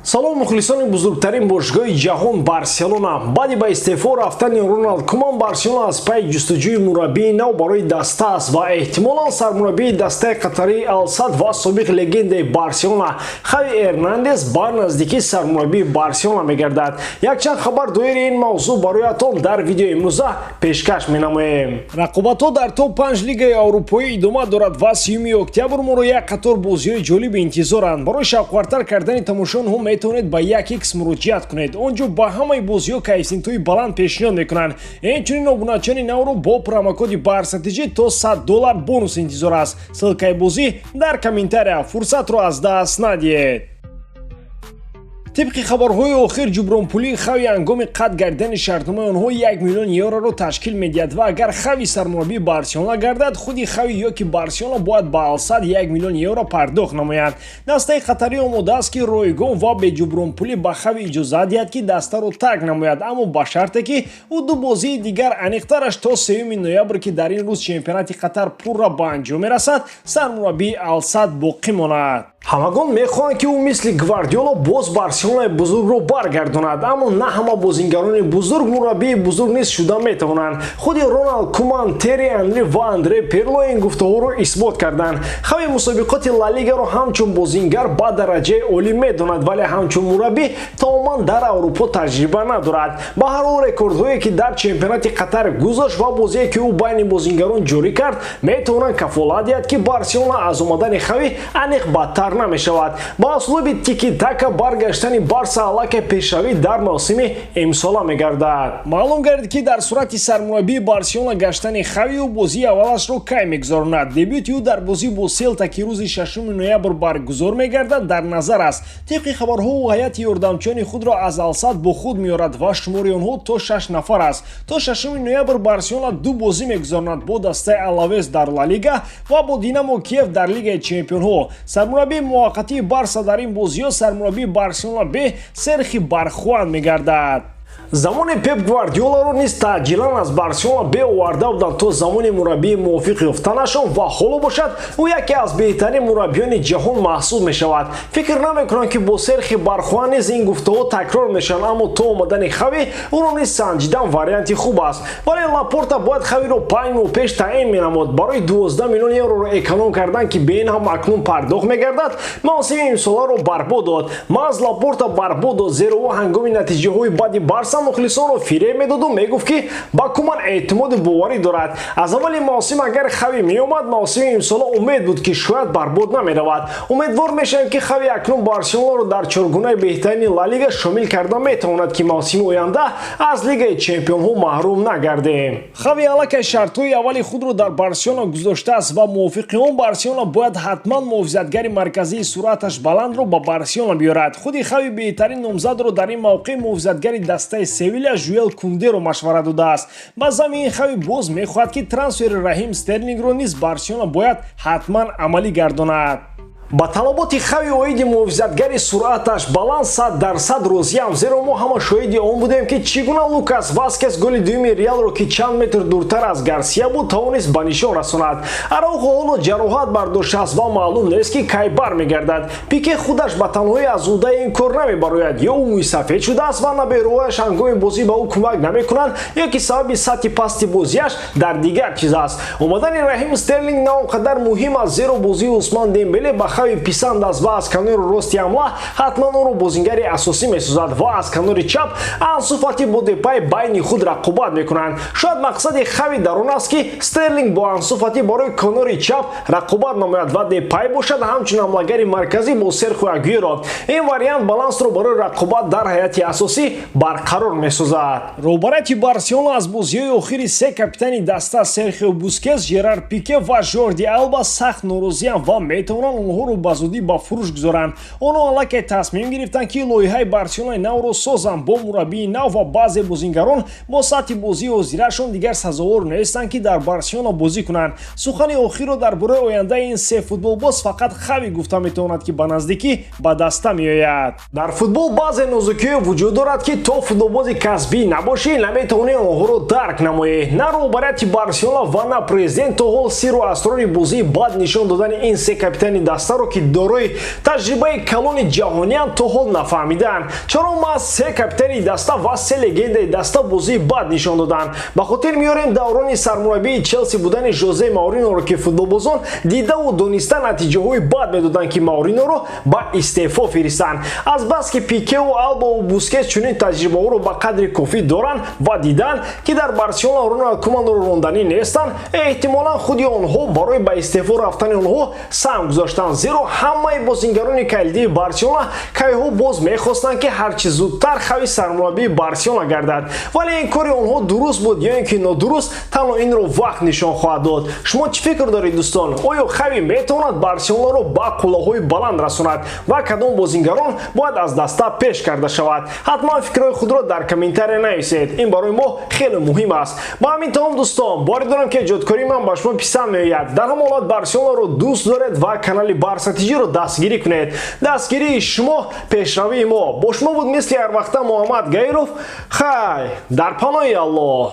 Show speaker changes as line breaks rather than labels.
Салом, мухлисони бузургтарин бошгоҳи ҷаҳон Барселона. Баъди ба истеъфо рафтани Роналд Куман, Барселона аз пайи ҷустуҷӯи мураббии нав барои даста аст ва эҳтимолан сармураббии дастаи қатарии Алсад ва собиқ легендаи Барселона Хави Эрнандес ба наздикӣ сармураббии Барселона мегардад. Якчанд хабар доири ин мавзӯъ бароятон дар видеои имрӯза пешкаш менамоем. Рақобатҳо дар топ 5 лигаи аврупоӣ идома дорад ва 30 октябр моро як қатор бозиҳои ҷолиби интизоранд. Барои шавқвартар кардани тамошои онҳо метавонед ба 1x муроҷиат кунед. Он ҷо ба ҳамаи бозиҳо коэффисиентҳои баланд пешниҳод мекунанд. Инчунин обуначиёни навро бо промокоди БАРСАТЖ то 100 доллар бонус интизор аст. Ссылкаи бозӣ дар комментария, фурсатро аз даст надиҳед. Тибқи хабарҳои охир, ҷубронпулии Хави ҳангоми қатъ гардидани шартномаи онҳо 1 миллион евроро ташкил медиҳад ва агар Хави сармураббии Барселона гардад, худи Хави ё ки Барселона бояд ба Алсад 1 миллион евро пардохт намояд. Дастаи қатарӣ омодааст, ки ройгон ва беҷубронпулӣ ба Хави иҷозат диҳад, ки дастаро тарк намояд, аммо ба шарте, ки ӯ ду бозии дигар, аниқтараш то 3 ноябр, ки дар ин рӯз чемпионати Қатар пурра ба анҷом мерасад, сармураббии Алсад боқӣ монад. Ҳамагон мехоҳанд, ки ӯ мисли Гвардиоло боз Барселонаи бузургро баргардонад, аммо на ҳама бозингарони бузург мураббии бузург низ шуда метавонанд. Худи Роналд Куман, Терри Анри ва Андре Пирло ин гуфтаҳоро исбот карданд. Хави мусобиқоти Ла Лигаро ҳамчун бозингар ба дараҷаи олӣ медонад, вале ҳамчун мураббӣ тамоман дар Аврупо таҷриба надорад. Ба ҳар ҳол, рекордҳое, ки дар чемпионати Қатар гузошт, ва бозие, ки ӯ байни бозингарон ҷорӣ кард, метавонанд кафолат диҳад, ки Барселона аз омадани Хави аниқ бадтар намешавад. Ба услуби тики-така баргаштани Барса аллакай пешравӣ дар мавсими имсола мегардад. Маълум гардид, ки дар сурати сармураббии Барселона гаштани Хави, ӯ бозии аввалашро кай мегузаронад. Дебюти ӯ дар бозӣ бо Селта, ки рӯзи 6 ноябр баргузор мегардад, дар назар аст. Тибқи хабарҳо, ӯ ҳайати ёрдамчиёни худро аз Алсад бо худ меорад ва шумори онҳо то шаш нафар аст. То 6 ноябр Барселона ду бозӣ мегузаронад: бо дастаи Алавес дар Ла Лига ва бо Динамо Киев дар Лигаи чемпионҳо. Сармураббии муваққатии Барса дар ин бозиҳо сармураббии Барселона Б Серхи Бархуан мегардад. Замони Пеп Гвардиоларо низ таъҷилан аз Барселона Б оварда буданд то замони мураббии мувофиқ ёфтанашон ва ҳоло бошад, ӯ яке аз беҳтарин мураббиёни ҷаҳон маҳсуб мешавад. Фикр намекунам, ки бо Серхи Бархуан низ ин гуфтаҳо такрор мешаванд, аммо то омадани Хави ӯро низ санҷидан варианти хуб аст. Вале Лапорта бояд Хавиро 5 моҳ пеш таъин менамуд. Барои 12 миллион евроро эконом кардан, ки бе ин ҳам акнун пардохт мегардад, мавсими имсоларо барбод дод. Маҳз Лапорта барбод дод, зеро ӯ ҳангоми натиҷаҳои бади Барса мухлисонро фиреб медоду мегуфт, ки ба Куман эътимоду боварӣ дорад. Аз аввали мавсим агар Хави меомад, мавсими имсола умед буд, ки шояд барбод намеравад. Умедвор мешавем, ки Хави акнун Барселонаро дар чоргунаи беҳтарини Ла Лига шомил карда метавонад, ки мавсими оянда аз Лигаи чемпионҳо маҳрум нагардем. Хави аллакай шартҳои аввали худро дар Барселона гузоштааст ва мувофиқи он Барселона бояд ҳатман муҳофизатгари марказии суръаташ баландро ба Барселона биёрад. Худи Хави беҳтарин номзадро дар ин мавқеъ муҳофизатгари дастаи Севиля Жюел Кундеро машварат додааст. Ба зами ин Хави боз мехоҳад, ки трансфери Раҳим Стерлингро низ Барселона бояд ҳатман амалӣ гардонад. Ба талаботи Хави оиди муҳофизатгари суръаташ баланд 100% розиям, зеро мо ҳама шоҳиди он будем, ки чӣ гуна Лукас Васкес голи дуюми Реалро, ки чанд метр дуртар аз Гарсия буд, тавонист ба нишон расонад. Араухо ҳоло ҷароҳат бардоштааст ва маълум нест, ки кай бармегардад. Пике худаш ба танҳоӣ аз уҳдаи ин кор намебарояд. Ё ӯ мӯйсафед шудааст ва набераҳояш ҳангоми бозӣ ба ӯ кӯмак намекунанд, ё ки сабаби сатҳи пасти бозиаш дар дигар чиз аст. Омадани Раҳим Стерлинг на он қадар муҳим аст, зеро бозии Усман Дембеле ба Хави писанд аст ва аз канори рости ҳамла ҳатман ӯро бозингари асосӣ месозад ва аз канори чап Ансу Фати бо Депай байни худ рақобат мекунанд. Шояд мақсади Хави дар он аст, ки Стерлинг бо Ансу Фати барои канори чап рақобат намояд ва Депай бошад ҳамчун ҳамлагари марказӣ бо Серхио Агюэро. Ин вариант балансро барои рақобат дар ҳайати асосӣ барқарор месозад. Роҳбарияти Барселона аз бозиҳои охири се капитани даста Серхио Бускес, Жерар Пике ва Жорди Алба сахт норозианд ва метавонанд онҳоро ба зудӣ ба фурӯш гузоранд. Онҳо аллакай тасмим гирифтанд, ки лоиҳаи Барселонаи навро созанд бо мураббии нав ва баъзе бозингарон бо сатҳи бозии ҳозирашон дигар сазовор нестанд, ки дар Барселона бозӣ кунанд. Сухани охирро дар бораи ояндаи ин се футболбоз фақат Хави гуфта метавонад, ки ба наздикӣ ба даста меояд. Дар футбол баъзе нозукиҳое вуҷуд дорад, ки то футболбози касбӣ набошӣ, наметавонӣ онҳоро дарк намоӣ. На роҳбарияти Барселона ва на президент то ҳол сирру асрори бозии бад нишон додани ин се капитани дастаро. дастаро, ки дорои таҷрибаи калони ҷаҳонианд, то ҳол нафаҳмидаанд. Чаро маҳз се капитани даста ва се легендаи даста бозии бад нишон доданд? Ба хотир меорем даврони сармураббии Челси будани Жозе Маориноро, ки футболбозон дидаву дониста натиҷаҳои бад медоданд, ки Маориноро ба истеъфо фиристанд. Азбаски Пикеу, Албау Бускет чунин таҷрибаҳоро ба қадри кофӣ доранд ва диданд, ки дар Барселона Роналд Куманро ронданӣ нестанд, эҳтимолан худи онҳо барои ба истеъфо рафтани онҳо саҳм гузоштанд, зеро ҳамаи бозингарони калидии Барселона кайҳо боз мехостанд, ки ҳарчи зудтар Хави сармураббии Барселона гардад. Вале ин кори онҳо дуруст буд ё ин ки нодуруст, танҳо инро вақт нишон хоҳад дод. Шумо чӣ фикр доред, дӯстон? Оё Хави метавонад Барселонаро ба қуллаҳои баланд расонад ва кадом бозингарон бояд аз даста пеш карда шавад? Ҳатман фикрҳои худро дар комментария нависед, ин барои мо хеле муҳим аст. Ба ҳамин тамом, дӯстон. Боварӣ дорам, ки эҷодкории ман ба шумо писанд меояд. Дар ҳамон ҳолат Барселонаро дӯст доред ва канали Барса ТЖ-ро дастгирӣ кунед. Дастгирии шумо пешравии мо. Бо шумо буд мисли ҳарвақта Муҳаммад Гаиров. Хай, дар паноҳи Аллоҳ.